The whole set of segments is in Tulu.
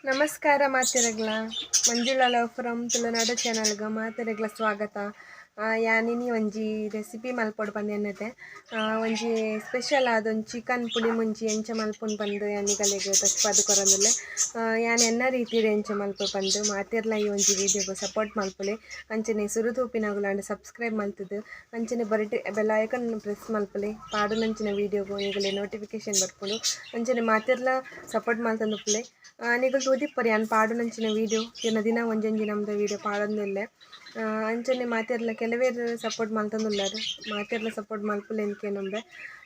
ನಮಸ್ಕಾರ ಮಾತೆರೆಗ್ಲ, ಮಂಜುಳಾ ಲವ್ ಫ್ರಮ್ ತುಳುನಾಡು ಚಾನಲ್ಗೆ ಮಾತೆರೆಗ್ಲ ಸ್ವಾಗತ. ಯಾನಿನಿ ಒಂಜಿ ರೆಸಿಪಿ ಮಲ್ಪೊಡು ಪಂದ್ ಎನ್ನತೆ. ಒಂಜಿ ಸ್ಪೆಷಲ್ ಆದ್ ಒಂಜಿ ಚಿಕನ್ ಪುಳಿ ಮುಂಚಿ ಎಂಚ ಮಲ್ಪುನು ಪಂದ್ ಯಾನಿಗಲೆಗ್ ತಚ್ಪಾದ್ ಕೊರೊಂದುಲ್ಲೆ. ಯಾನ್ ಎನ್ನ ರೀತಿಡ್ ಎಂಚ ಮಲ್ಪು ಪಂದ್ ಮಾತೆರ್ಲ ಈ ಒಂಜಿ ವೀಡಿಯೋಗ್ ಸಪೋರ್ಟ್ ಮಲ್ಪುಲೆ. ಅಂಚನೆ ಸುರು ತೂಪಿನಗುಲಾಂಡ ಸಬ್ಸ್ಕ್ರೈಬ್ ಮಲ್ತುದು ಅಂಚನೆ ಬರಿಟ್ ಬೆಲ್ ಐಕಾನ್ ಪ್ರೆಸ್ ಮಲ್ಪುಲೆ. ಪಾಡುನಂಚಿನ ವೀಡಿಯೋಗ್ ನಿಗಲೆ ನೋಟಿಫಿಕೇಶನ್ ಬರ್ಪುಂಡು. ಅಂಚನೆ ಮಾತೆರ್ಲ ಸಪೋರ್ಟ್ ಮಲ್ತೊಂದುಪ್ಪುಲೆ. ನಿಗುಲು ತೂದಿಪ್ಪರೆ ಯಾನ್ ಪಾಡುನಂಚಿನ ವೀಡಿಯೋ ದಿನ ದಿನ ಒಂಜೊಂಜಿ ನಮ್ದ ವೀಡಿಯೋ ಪಾಡೊಂದುಲ್ಲೆ. ಅಂಚನೆ ಮಾತೆರ್ಲ ಕೆಲವೇರ್ ಸಪೋರ್ಟ್ ಮಲ್ತೊಂದುಲ್ಲೆರ್, ಮಾತೆರ್ಲ ಸಪೋರ್ಟ್ ಮಲ್ಪುಲೆ ಎಂಕೇನೊಂಬೆ.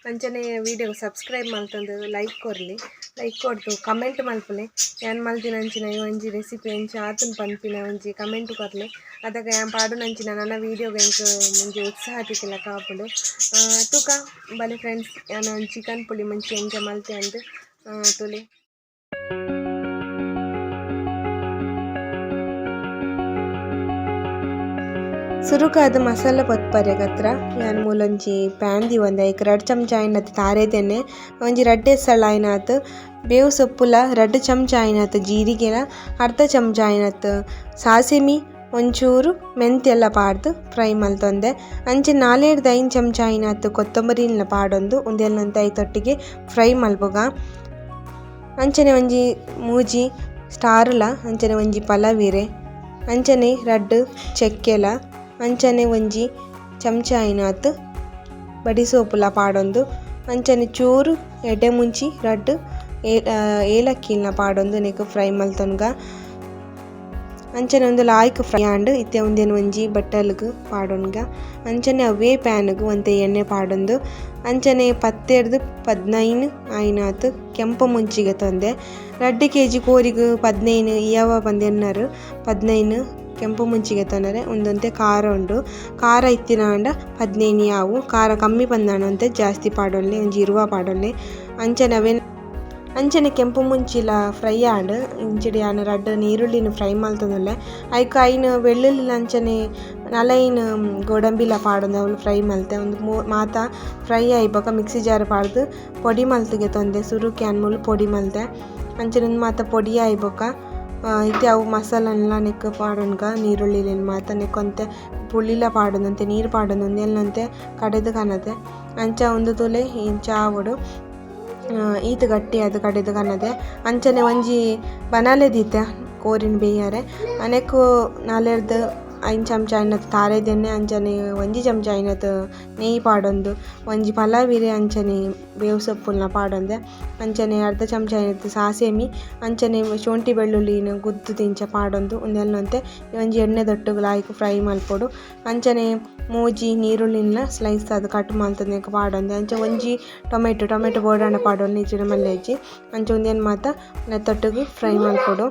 ಅಂಚನೆ ವೀಡಿಯೋ ಸಬ್ಸ್ಕ್ರೈಬ್ ಮಲ್ತೊಂದು ಲೈಕ್ ಕೊರ್ಲಿ, ಲೈಕ್ ಕೊರ್ದು ಕಮೆಂಟ್ ಮಲ್ಪುಲೆ. ಯಾನ್ ಮಲ್ತಿನಂಚಿನ ಈ ಒಂಜಿ ರೆಸಿಪಿ ಎಂಚ ಆತುಂಡು ಪನ್ಪಿನ ಒಂಜಿ ಕಮೆಂಟ್ ಕೊರ್ಲೆ. ಅದಗ ಯಾನ್ ಪಾಡುನಂಚಿನ ನನ ವೀಡಿಯೋಗ್ ಎಂಕ್ ಒಂಜಿ ಉತ್ಸಾಹ ತಿಕ್ಕಿಲಕ ಆಪುಂಡು. ತೂಕ ಬಲೆ ಫ್ರೆಂಡ್ಸ್, ಯಾನ್ ಚಿಕನ್ ಪುಳಿ ಮುಂಚಿ ಎಂಚ ಮಲ್ತೆ ಅಂದ್ ತೂಲೆ. ಸುರುಕಾದ್ ಮಸಾಲೆ ಪೊತ್ಪರೆಗತ್ರ ಯಾನ್ ಮೂಲೊಂಜಿ ಪ್ಯಾನ್ ದೀವೊಂದೆ. ಐಕ್ ರಡ್ಡ್ ಚಮಚ ಆಯಿನಾತ್ ತಾರೆದೆಣ್ಣೆ, ಒಂಜಿ ರಡ್ಡೆ ಸಲ ಆಯಿನಾತ್ ಬೇವು ಸೊಪ್ಪುಲ, ರಡ್ಡ್ ಚಮಚ ಆಯಿನಾತ್ ಜೀರಿಗೆಲ, ಅರ್ಧ ಚಮಚ ಆಯಿನಾತ್ ಸಾಸಿಮಿ, ಒಂಚೂರು ಮೆಂತ್ಯೆಲ ಪಾಡ್ದ್ ಫ್ರೈ ಮಲ್ತೊಂದೆ. ಅಂಚೆ 4 5 ಚಮಚ ಆಯಿನಾತ್ ಕೊತ್ತಂಬರಿನ್ಲ ಪಾಡೊಂದು ಉಂದೆಲ್ಲ ಐತೊಟ್ಟಿಗೆ ಫ್ರೈ ಮಲ್ಪುಗ. ಅಂಚನೆ ಒಂಜಿ ಮೂಜಿ ಸ್ಟಾರ್ಲ, ಅಂಚನೆ ಒಂಜಿ ಪಲವೀರೆ, ಅಂಚನೆ ರಡ್ಡ್ ಚೆಕ್ಕೆಲ, ಅಂಚನೆ ಒಂಜಿ ಚಮಚ ಆಯಿನಾತ್ ಬಡಿ ಸೋಪುಲ ಪಾಡೊಂದು, ಅಂಚನೆ ಚೂರು ಎಡ್ಡೆ ಮುಂಚಿ ರಡ್ಡ್ ಏಲಕ್ಕಿಲ್ನ ಪಾಡೊಂದು ನೆಕ್ ಫ್ರೈ ಮಲ್ತೊನ್ಗ. ಅಂಚನೆ ಒಂದು ಲಾಯ್ಕ್ ಫ್ರೈ ಆಂಡ್ ಇತ್ತೆ ಉಂದೆನ್ ಒಂಜಿ ಬಟ್ಟಲ್ಗ್ ಪಾಡೊನ್ಗ. ಅಂಚನೆ ಅವೇ ಪ್ಯಾನ್ಗ್ ಒಂತೆ ಎಣ್ಣೆ ಪಾಡೊಂದು ಅಂಚನೆ 10 15 ಆಯಿನಾತ್ ಕೆಂಪು ಮುಂಚಿಗೆ ತಂದೆ. 2 ಕೆಜಿ ಕೋರಿಗ್ 15 ಇಯವ ಪಂದ್ ಎನ್ನರು, 15 ಕೆಂಪು ಮುಂಚಿಗೆ ತೊಂದರೆ. ಒಂದೊಂತೆ ಖಾರ ಉಂಡು, ಖಾರ ಇತ್ತಿನಾಂಡ 15 ಯಾವು, ಖಾರ ಕಮ್ಮಿ ಪಂದಾಣಂತೆ ಜಾಸ್ತಿ ಪಾಡೊನ್ಲೆ, ಒಂಜಿ ಇರುವ ಪಾಡೊನ್ಲೆ. ಅಂಚನೆ ಅವೇನ್ ಅಂಚನೆ ಕೆಂಪು ಮುಂಚಿಲ ಫ್ರೈ ಆಂಡ್ ಇಂಚಿಡಿ ಯಾನ್ ರಡ್ಡ್ ನೀರುಳ್ಳಿನ ಫ್ರೈ ಮಲ್ತೊಂದುಲ್ಲೆ. ಐಕ್ ಐನ್ ಬೆಳ್ಳುಳ್ಳಿಲ ಅಂಚನೆ ನಲೈನ್ ಗೋಡಂಬಿಲ ಪಾಡೊಂದು ಅವ್ಲು ಫ್ರೈ ಮಲ್ತೆ. ಒಂದು ಮಾತ ಫ್ರೈ ಆಯಿ ಬೊಕ ಮಿಕ್ಸಿ ಜಾರ್ ಪಾಡ್ದು ಪೊಡಿ ಮಲ್ತ್ಗೆ ತೊಂದೆ. ಸುರುಕ್ ಯಾನ್ ಮೂಲು ಪೊಡಿ ಮಲ್ತೆ. ಅಂಚನೆ ಉಂದು ಮಾತ ಪೊಡಿ ಆಯಿ ಬೊಕ ಇತ್ತೆ ಅವು ಮಸಾಲನ್ಲ ನೆಕ್ ಪಾಡೊನ್ಗ. ನೀರುಳ್ಳಿಲೆನ್ ಮಾತ ನೆಕ್ಕೊಂತೆ ಪುಳಿಲ ಪಾಡೊಂದಂತೆ ನೀರು ಪಾಡೊಂದು ಉಂದೆಲ್ಲಂತೆ ಕಡೆದು ಕನತೆ. ಅಂಚ ಉಂದು ತೂಲೆ ಇಂಚ ಆವೊಡು, ಈತ್ ಗಟ್ಟಿ ಅದು ಕಡೆದು ಕನತೆ. ಅಂಚನೆ ಒಂಜಿ ಬನಾಲೆ ದೀತೆ ಕೋರಿನ ಬೇಯಾರೆ. ಅನೆಕ್ 4 5 ಚಮಚ ಆಯಿನಾತ್ ತಾರೆದೆಣ್ಣೆ, ಅಂಚನೆ ಒಂಜಿ ಚಮಚ ಆಯಿನಾತ್ ನೆಯ್ಯಿ ಪಾಡೊಂದು, ಒಂಜಿ ಪಲಾವಿರೆ ಅಂಚನೆ ಬೇವು ಸೊಪ್ಪುಲ್ನ ಪಾಡೊಂದೆ, ಅಂಚನೆ ಅರ್ಧ ಚಮಚ ಆಯಿನಾತ್ ಸಾಸಿಮಿ, ಅಂಚನೆ ಶುಂಠಿ ಬೆಳ್ಳುಳ್ಳಿನ ಗುದ್ದುದು ಇಂಚ ಪಾಡೊಂದು ಉಂದೆಲ್ಲಂತೆ ಒಂಜಿ ಎಣ್ಣೆ ದೊಟ್ಟುಗು ಲಾಯ್ಕ್ ಫ್ರೈ ಮಲ್ಪೊಡು. ಅಂಚನೆ ಮೂಜಿ ನೀರುಳ್ಳಿನ ಸ್ಲೈಸ್ ಆದ್ ಕಟ್ ಮಲ್ತೊಂದು ಪಾಡೊಂದೆ. ಅಂಚ ಒಂಜಿ ಟೊಮೆಟೊ ಟೊಮೆಟೊ ಬೋಡಾಂಡ ಪಾಡೊಂದು ಇಜ್ಜಿಡ ಮಲ್ಲೆಜ್ಜಿ. ಅಂಚ ಉಂದೆನ್ ಮಾತ ನೆತ್ತೊಟ್ಟುಗು ಫ್ರೈ ಮಲ್ಪೊಡು.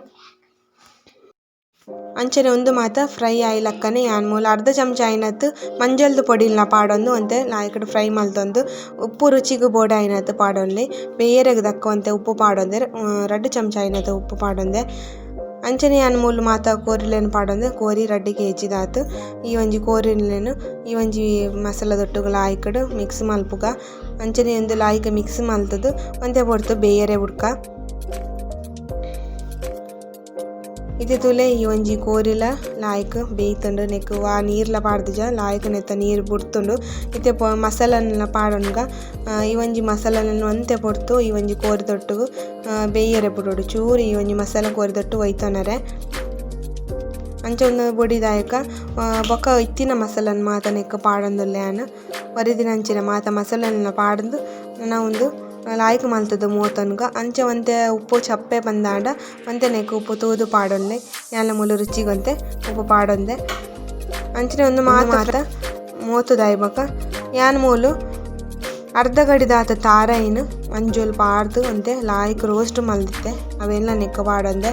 ಅಂಚನೆ ಉಂದು ಮಾತ ಫ್ರೈ ಆಯಿ ಲಕ್ಕನೆ ಯಾನ್ ಮೂಲ ಅರ್ಧ ಚಮಚ ಆಯಿನಾತ್ ಮಂಜಲ್ದ ಪೊಡಿಲ್ನ ಪಾಡೊಂದು ಒಂತೆ ಲಾಯ್ಕಡ್ ಫ್ರೈ ಮಲ್ತೊಂದು ಉಪ್ಪು ರುಚಿಗ್ ಬೋಡಾಯಿನಾತ್ ಪಾಡೊನ್ಲೆ. ಬೇಯೆರೆಗ್ ದಕ್ಕ ಒಂತೆ ಉಪ್ಪು ಪಾಡೊಂದೆ, 2 ಚಮಚ ಆಯಿನಾತ್ ಉಪ್ಪು ಪಾಡೊಂದೆ. ಅಂಚನೆ ಯಾನ್ ಮೂಲು ಮಾತ ಕೋರಿಲೆನ್ ಪಾಡೊಂದೆ. ಕೋರಿ 2 ಕೆಜಿ ದಾತ್ ಈ ಒಂಜಿ ಕೋರಿಲೆನ್ ಈ ಒಂಜಿ ಮಸಾಲದೊಟ್ಟುಗು ಲಾಯ್ಕಡ್ ಮಿಕ್ಸ್ ಮಲ್ಪುಗ. ಅಂಚನೆ ಉಂದು ಲಾಯ್ಕ್ ಮಿಕ್ಸ್ ಮಲ್ತುದು ಒಂತೆ ಪೊರ್ತು ಬೇಯೆರೆ ಬುಡ್ಕ. ಇತ್ತೆ ತೂಲೆ ಈ ಒಂಜಿ ಕೋರಿಲ ಲಾಯ್ಕ್ ಬೇಯ್ತುಂಡು. ನೆಕ್ ವಾ ನೀರ್ಲ ಪಾಡ್ದಿಜ, ಲಾಯ್ಕ್ ನೆತ್ತ ನೀರ್ ಬುಡ್ತುಂಡು. ಇತ್ತೆ ಮಸಾಲನ್ಲ ಪಾಡೊನ್ಗ. ಈ ಒಂಜಿ ಮಸಾಲನ್ ಒಂತೆ ಪೊರ್ತು ಈ ಒಂಜಿ ಕೋರಿದೊಟ್ಟುಗು ಬೇಯೆರೆ ಬುಡೊಡು. ಚೂರು ಈ ಒಂಜಿ ಮಸಾಲ ಕೋರಿದೊಟ್ಟು ಒಯ್ತೊನರೆ. ಅಂಚ ಒಂದು ಬೊಡಿದಾಯಕ ಬೊಕ ಇತ್ತಿನ ಮಸಾಲನ್ ಮಾತ ನೆಕ್ ಪಾಡೊಂದುಲ್ಲೆ ಯಾನ್. ಒರಿದಿನ ಅಂಚಿನ ಮಾತ ಮಸಾಲನ್ಲ ಪಾಡೊಂದು ನನ ಉಂದು ಲಾಯ್ಕ್ ಮಲ್ತುದು ಮೋತೊನ್ಗ. ಅಂಚ ಒಂತೆ ಉಪ್ಪು ಚಪ್ಪೆ ಪಂದಾಂಡ ಒಂತೆ ನೆಕ್ ಉಪ್ಪು ತೂದು ಪಾಡೊನ್ಲೆ. ಯಾನ್ಲ ಮೂಲು ರುಚಿಗ್ ಒಂತೆ ಉಪ್ಪು ಪಾಡೊಂದೆ. ಅಂಚನೆ ಒಂದು ಮಾತ ಮೋತುದಾಯಿ ಬೊಕ ಯಾನ್ ಮೂಲು ಅರ್ಧ ಗಡಿದಾತ ತಾರೈನ್ ಮಂಜೊಲ್ ಪಾಡ್ದು ಒಂತೆ ಲಾಯ್ಕ್ ರೋಸ್ಟ್ ಮಲ್ದಿತ್ತೆ, ಅವೆಲ್ಲ ನೆಕ್ ಪಾಡೊಂದೆ.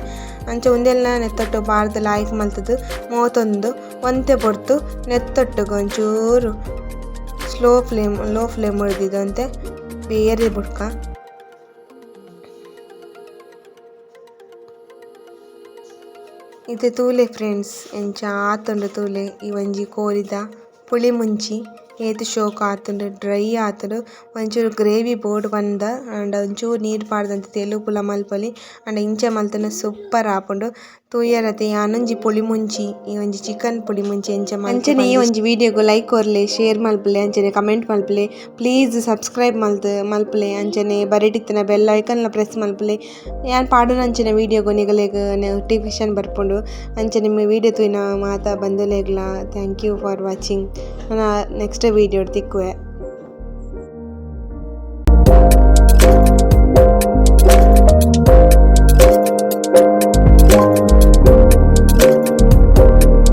ಅಂಚ ಉಂದೆಲ್ಲ ನೆತ್ತೊಟ್ಟು ಪಾಡ್ದು ಲಾಯ್ಕ್ ಮಲ್ತುದು ಮೋತೊಂದು ಒಂತೆ ಪೊರ್ತು ನೆತ್ತೊಟ್ಟುಗು ಒಂಚೂರು ಸ್ಲೋ ಫ್ಲೇಮ್ ಲೋ ಫ್ಲೇಮ್ ಒಂತೆ ಬೇರೆ ಬುಡ್ಕ. ಇತ್ತೆ ತೂಲೆ ಫ್ರೆಂಡ್ಸ್ ಎಂಚ ಆತುಂಡು ತೂಲೆ ಈ ಒಂಜಿ ಕೋರಿದ ಪುಳಿ ಮುಂಚಿ. ಏತ್ ಶೋಕು ಆತುಂಡ್ ಡ್ರೈ ಆತುಂಡ್ ಒಂಚೂರು ಗ್ರೇವಿ ಬೋಡು ಪಂದ ಆಂಡ ಒಂಚೂರು ನೀರ್ ಪಾಡ್ದ್ ಒಂತೆ ತೆಲುಪುಲ ಮನ್ಪೊಲಿ ಆಂಡ ಇಂಚ ಮಲ್ತುಂಡ ಸೂಪರ್ ಆಪುಂಡು ತೂಯರತೆ ಯಾನೊಂಜಿ ಪುಳಿಮುಂಚಿ ಈ ಒಂಜಿ ಚಿಕನ್ ಪುಳಿಮುಂಚಿ ಎಂಚ ಅಂಚನೆ ಈ ಒಂಜಿ ವಿಡಿಯೋ ಗು ಲೈಕ್ ಕೊರ್ಲೆ ಶೇರ್ ಮನ್ಪುಲೆ ಅಂಚನೆ ಕಮೆಂಟ್ ಮನ್ಪುಲೆ ಪ್ಲೀಸ್ ಸಬ್ಸ್ಕ್ರೈಬ್ ಮಲ್ತ್ ಮನ್ಪುಲೆ ಅಂಚನೆ ಬರಿಟಿತ್ತಿನ ಬೆಲ್ ಐಕನ್ ಲ ಪ್ರೆಸ್ಸ್ ಮನ್ಪುಲೆ ಯಾನ್ ಪಾಡುನಂಚಿನ ವಿಡಿಯೋ ಗು ನಿಗಲೆಗ್ ನೋಟಿಫಿಕೇಷನ್ ಬರ್ಪುಂಡು. ಅಂಚನೆ ವಿಡಿಯೋ ತೂಯಿನ ಮಾತ ಬಂಧುಲೆಗ್ಲ thank you for watching ನನ ನೆಕ್ಸ್ಟ್ ವಿಡಿಯೋ ಡ್ ತಿಕ್ಕುವೆ.